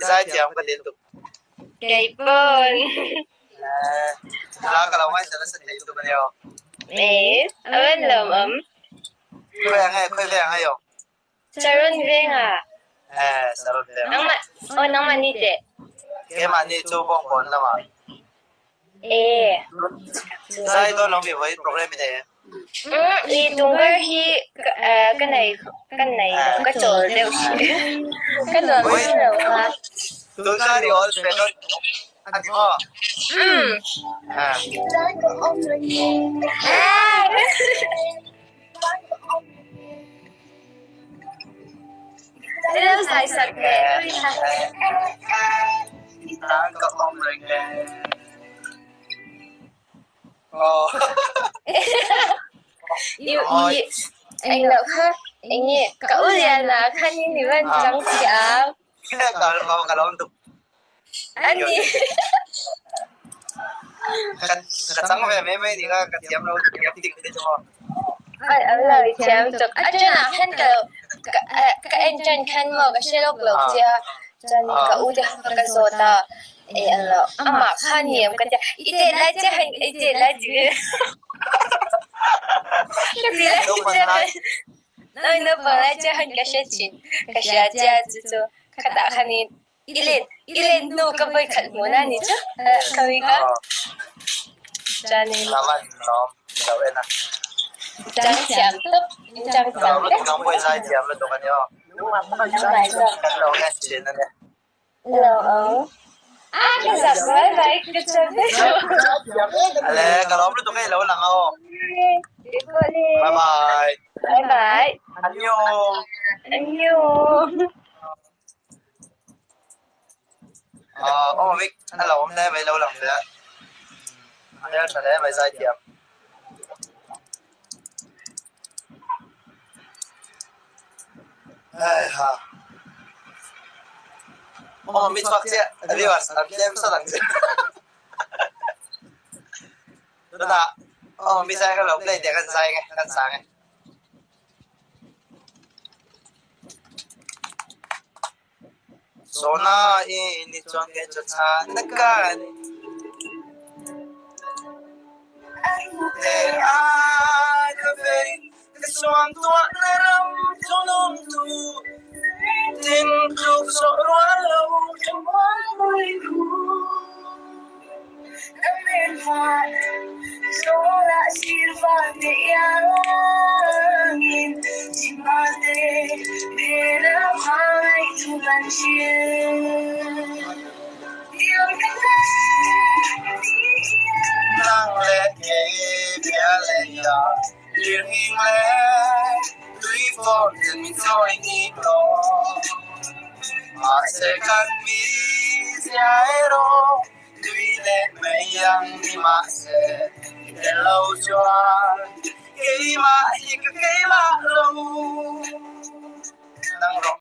I zaithiam ka ti lutuk. Kei pawn. Hla ka lo ngaithla nasa thei lutuk ania aw. E, a van lawmawm. Khawi ang nge, khawi veng ai aw? Saron vengah. E, Saron vengah. Nangmah, aw nangmah ni teh. Keimahni chu Bawngkawn lamah. E. Zai dawn lo mi vawiin program i nei em? Umm, i tungber hi ka nei ka nei lo, ka chawl deuh hrih. Ka nuam mai lo a. Tunlai i awl ve dawn a ni maw? Umm. Lo zai sak ve tui kha. Tan ka awm reng e. Aw. I i eng loh kha eng nge ka u lian ah khan in i van chang thiam. Ka ka lawm tuk. Ani. Ka chang ve mai mai ni kha ka thiam lo thiam tik te chu maw. Ai an lo i thiam tuk. A ṭanah khan ka lo ka en ṭan khan maw ka hre lawk lo che a, chuan ka u te kha ka zawt a, e an lo amah kha ni em ka tia, i chet lai che han i chet lai chi ka ti lai che han naupang lai che han ka hre thin, ka hria che a chu chu khatah khanin I let i let hnu ka voi khat hmuh na ni chu khawi ka chuanin Lama in lawm lo en a. Chang thiam tawp in chang thiam vek. Nang pawh i zai thiam lutuk a nia aw. Nangmah zawk. Kan lo en thin a nia. Lo ang. A ka zak mai mai ka chuan vek lo. Ale ka lawm lutuk e i lo lang a aw. Bye bye. Bye bye. Annyeong. Annyeong. Aw Vic a lo awm hle mai lo lang ve a, a hmeltha hle mai zaithiam. Heiha aw mi chhuak chiah viewers an tlem sawt ang che tunah aw mi zai ka lo play teh kan zai nge kan sang e. Sona i ni chuan kei chu chhan na ka ni. Te ai ka vei ka suang tuah na ram thunun tu tin tluk zawh rual lo ka mual mai hu. Nang leh kei bia leh ya lirnghing leh tui fawn ten min chawi ngik dawn. Mahse kan mi zia erawh tui leh mei ang ni mahse i tel lo chuan keimah hi ka keimah lo. Nang rawh.